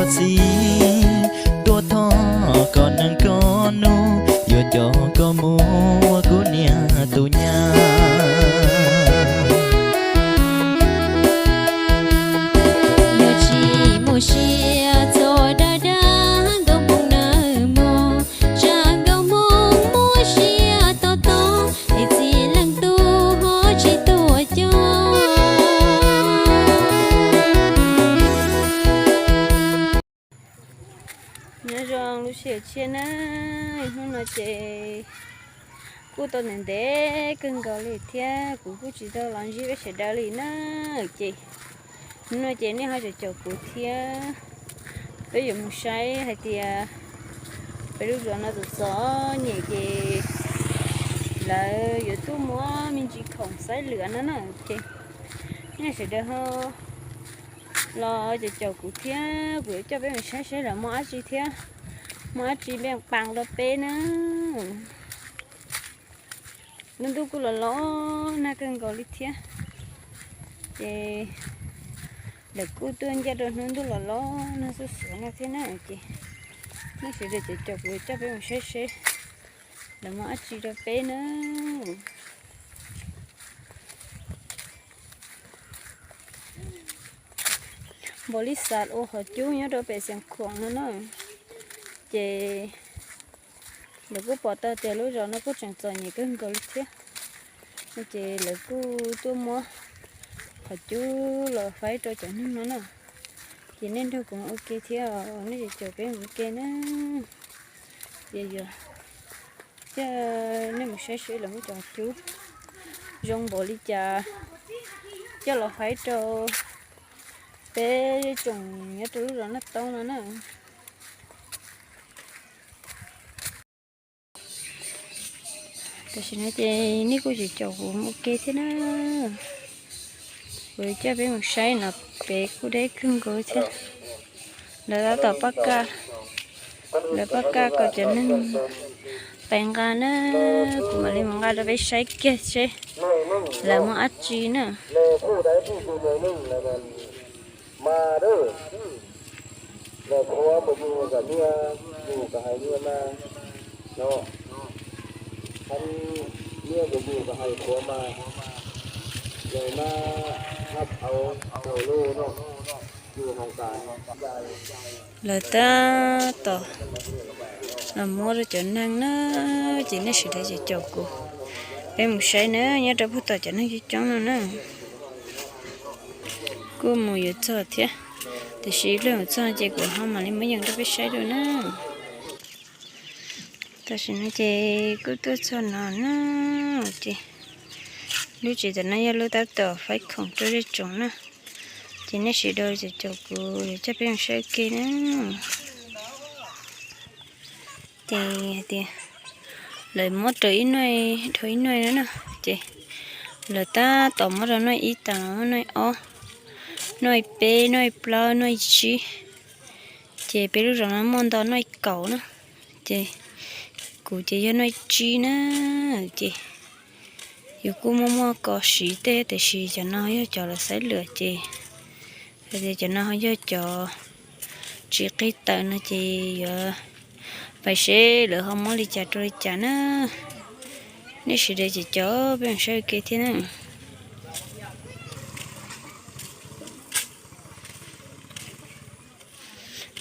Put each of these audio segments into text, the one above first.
Txiv, tuaj thov koj nees koj hnub, yuav coj koj mus ua kuv niam tus nyab. Yog tsis muaj sia txhob dag dag nkauj Hmoob nawb mog, tsam nkauj Hmoob muaj sia to to, es txiv leej tub ho tsis tuaj coj. Nyob zoo lub sij hawm tshiab na, hnub no ces kuj tau ntev ntev kawg nkaus li thiab kuv kuj tsis tau los ntsib peb sawv daws li na. Ces hnub no ces nej ho caum caum kuv thiab, peb yuav mus saib hais tias peb lub zos no txom txom nyem ces lawv yuav tuaj muab me ntsis khoom xaiv lwam no na. Ces nej sawv daws ho los caum caum kuv thiab, kuv yuav coj peb mus saib saib lawv muaj dab tsi thiab, muaj dab tsi npeej paas rau peb na. Hnub ntuj kuj los los nag kawg nkaus li thiab, ces lawv kuj tuaj ncaj rau hnub ntuj los los nag xuj xuav no thiab na. Ces nej sawv daws caum caum kuv yuav coj peb mus saib seb lawv muaj dab tsi rau peb na. Npaum li xav ua qhov cub nyob rau pem Xeev Khuam no na, ces lawv kuj pom tau tias lub zos no kuj tseem txom nyem kawg nkaus li thiab, ces lawv kuj tuaj muab qhov cub los faib rau cov neeg no na. Ces nej nrog kuv mus ua ke thiab, nej caum caum peb mus ua ke na. Ces yuav coj nej mus saib seb lawv muab cov cub zoo npaum li cas coj los faib rau peb tsoom nyob rau lub zos Naj Toob no na. Tam sim no ces nej kuj caum caum kuv mus ua ke thiab na. Kuv coj peb mus saib no, pem kuj deb kawg nkaus thiab. Lawv tab tom pab kaj, lawv pab kaj kom cov neeg pais nqa na. Kuv mam li mus nqa rau peb saib kiag seb lawv muaj dab tsi na. Lawv tab tom los muab rau cov neeg na, ces nej sawv daws caum caum kuv, peb mus saib na, nyob rau puag tom cov neeg coob coob no na. Kuj mus yuav txog thiab, tiam sis ib pliag mus txog ces kuv ho mam li muab yees rau peb saib dua na. Tam sim no ces kuj tuaj txog no na, ces lub tsev tam no yog lub tab tom faib khoom rau zej tsoom na. Ces nej sawv daws caum caum kuv yuav coj peb mus saib ua ke na. Ces hais tias lawv muab rau ib noj, dhau ib noj no na, ces lawv tab tom muab rau noj ib tas, noj ob, noj peb, noj plaub, noj tsib, ces peb lub zos no muaj nto noj kaum na, ces kuv ces yog noj tsib na, ces yus kuj muaj muaj ko siv tej, tiam sis cov no yog cov lawv xaiv lwam ces, hais tias cov no ho yog cov tsis qig tawm no ces yuav pais seb lawv ho muab li cas rau li cas na. Nej sawv daws caum caum peb mus saib ua ke thiab na.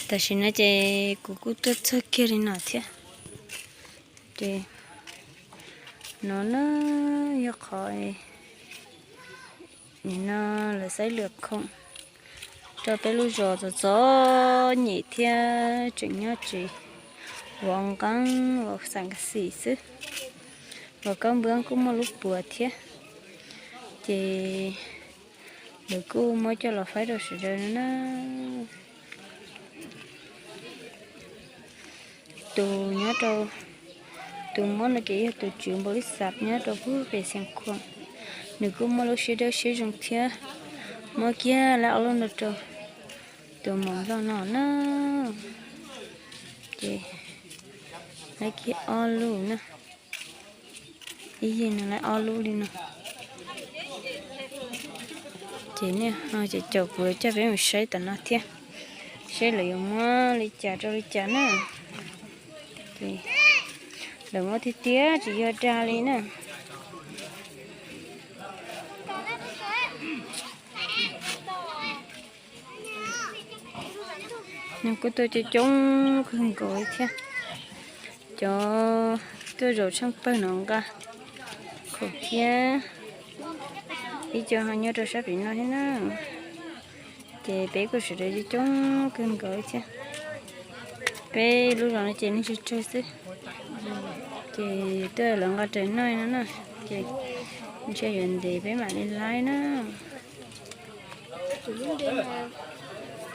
Tam sim no ces kuv kuj tuaj txog kiag li no thiab. Ces no na yog qhov nim no lawv xaiv lwam khoom rau peb lub zos txom txom nyem thiab tseem nyob tsev vov nqeeb vov xam kas xim xwb. Vov kab npwab kuj muaj lub puas thiab. Ces lawv kuj muab coj los faib rau sawv daws no na. Tus nyob rau, tus muab no ces yog tus tswv npaum li xav nyob rau pem Xeev Khuam. Nws kuj muaj lub siab dawb siab zoo thiab, muab kiag laib ob lub no rau tus maum nplog no na. Ces laib kiag ob lub na, ib yig no laib ob lub li no. Ces nej ho caum caum kuv coj peb mus saib tom no thiab. Seb lawv yuav muab li cas rau li cas na. Ces lawv muab tiag tiag tsis yog dag li na. Nws kuj tuaj coob coob kawg nkaus li thiab. Cov tuaj zaum tsheej pawg no nqa khoom thiab. Ib co ho nyob rau sab pem no thiab na. Ces peb kuj sawv daws coob coob kawg nkaus li thiab. Peb lub zos no ces neeg tsawg tsawg xwb. Ces tuaj lawv nqa raws noj no na. Ces ntshe yuav ntev peb mam li laib na.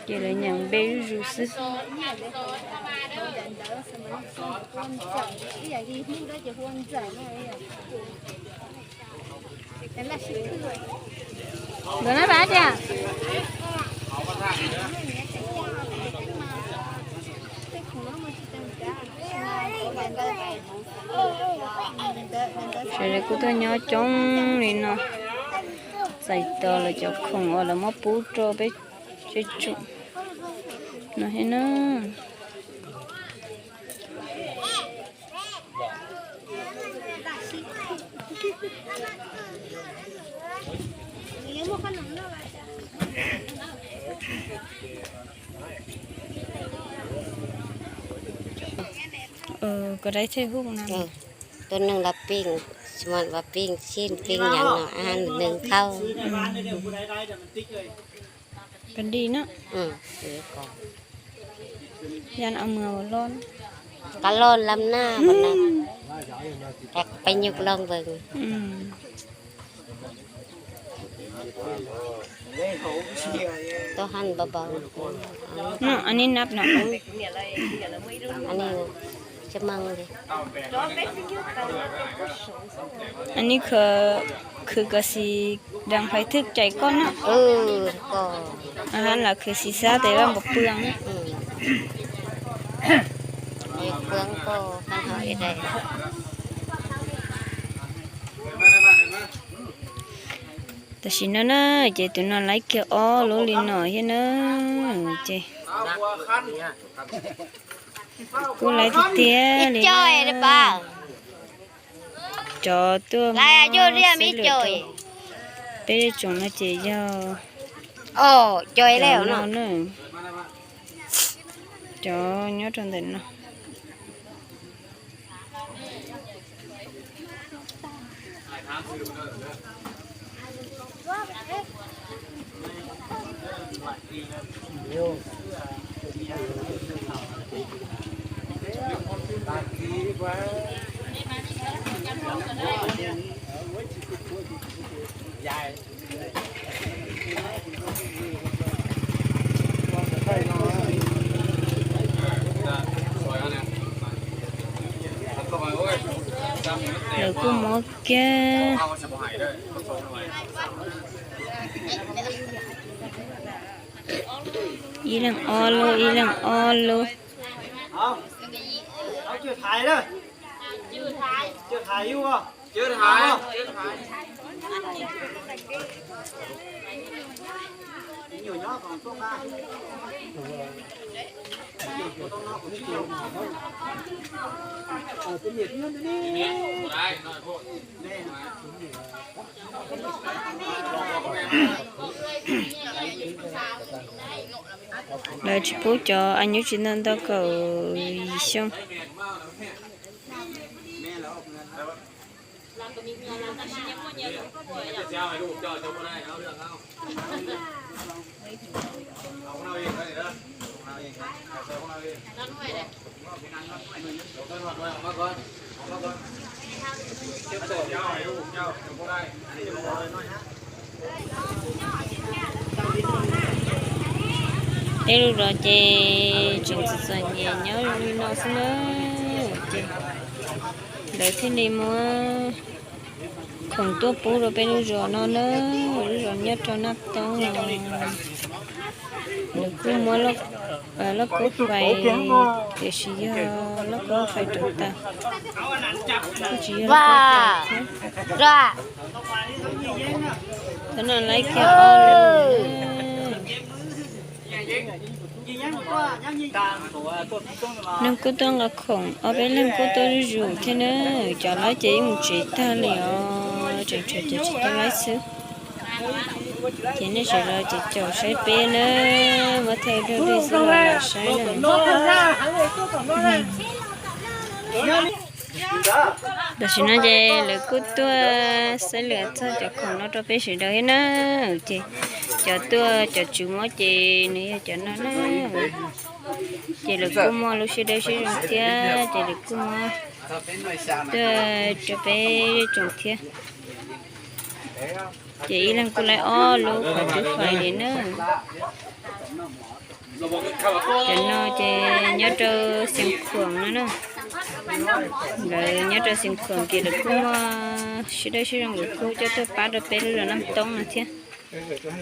Ces lawv nyeem npe zuj zus xwb. Ntawm na pab tias. Sawv daws kuj tuaj nyob coob li no, txais tos lawv cov khoom uas lawv muab pub rau peb tsev tsoom no thiab na. Koj dai thej hub na. Tus neeg los pij, sua los pij, sij pij nyeem no, neeg khauj. Pab di na. Yan a mws los. Qab loj lam na, peb nyuj loj npes. Tuaj hab npau npau. No, an neb nab no. An neb tsis meej li. An neb khwv, khwv kom xis dees fais thwj cais koj na. Hab los khwv xis xab tes vaj npau pw na. Tam sim no na, ces tus no laib kiag ob lub li no thiab na, ces kuj laib tiag tiag li. Cov tuaj xwb lawm rau peb tsoom no ces yog cov no na, cov nyob rau ntawm no. Lawv kuj muab kiag ib leeg ob lub, ib leeg ob lub. Lawv tsis pub cov a nyuj tsis ntau ntau kaum yim xyoo. Peb lub zos ces tseem txom txom nyem nyob li no xwb na, ces lawv thiaj li muab khoom tuaj pub rau peb lub zos no na, lub zos nyob rau Naj Toob no. Nws kuj muab lauj kaub fais, tiam sis yog lauj kaub fais rau tas, kuj tsis yog lauj kaub fais thiab. Thaum no laib kiag ob lub. Neeg kuj tuaj nqa khoom, ob peb leeg kuj tuaj zuj zus thiab na. Cov laib ces yeej mus tsev tag li os, tseem tshuav cov tsis tau laib xwb. Ces nej sawv daws ces caum saib peb na, muab thaij dog dig xwb los saib na. Tam sim no ces lawv kuj tuaj xaib lwm txog cov khoom no rau peb sawv daws thiab na. Ces cov tuaj cov tswv mob ces nws yog cov no na. Ces lawv kuj muaj lub siab dawb siab zoo thiab ces lawv kuj muab tuaj rau peb tsoom thiab. Ces ib leeg kuj laib ob lub qhov cub fais li na. Cov no ces nyob rau Xeev Khuam no na. Lawv nyob rau Xeev Khuam ces lawv kuj muaj siab dawb siab zoo, lawv kuj coj tuaj pab rau peb lub zos Naj Toob no thiab.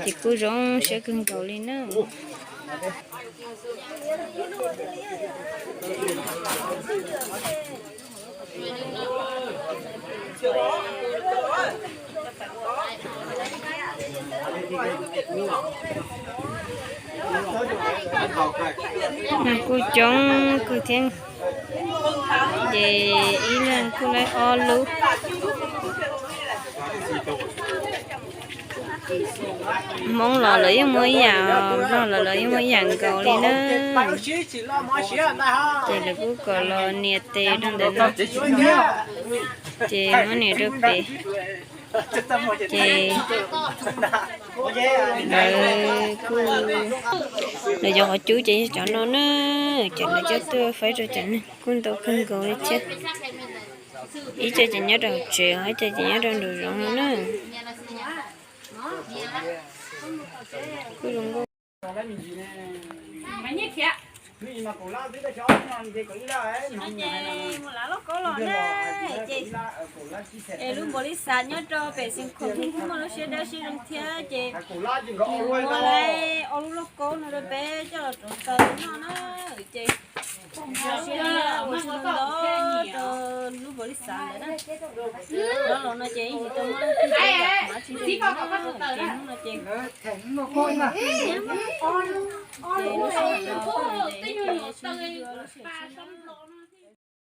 Ces kuj zoo siab kawg nkaus li na. Neeg kuj coob kawg thiab, ces ib leeg kuj laib ob lub. Hmoob los lawv yeej muaj ib yam, Nplog los lawv yeej muaj ib yam nkaus li na. Ces lawv kuj kom los nias tes rau ntawm no, ces muab nias rau pem, ces lawv kuj, lawv cov qhov cub ces yog cov no na, ces lawv coj tuaj faib rau cov neeg kuj ntau kawg nkaus li thiab. Ib co ces nyob rau hauv tsev, ib co ces nyob rau nraum zoov no na. Kuj zoo nkauj. Mus lav lauj kaub los na, ces es lub npaum li xav nyob rau pem Xeev Khuam kuj muaj lub siab dawb siab zoo thiab, ces nws muab laib ob lub lauj kaub no rau peb coj los rauv taws noj na, ces zoo siab thiab ua tsaug ntau rau lub npaum li xav ntawd na. Los los no ces yeej tsis tau muaj leej twg ces yam qhov tsis zoo na, ces hnub no ces, ces lub sij hawm no ces peb ces tsis ua lub sij hawm tsheb na.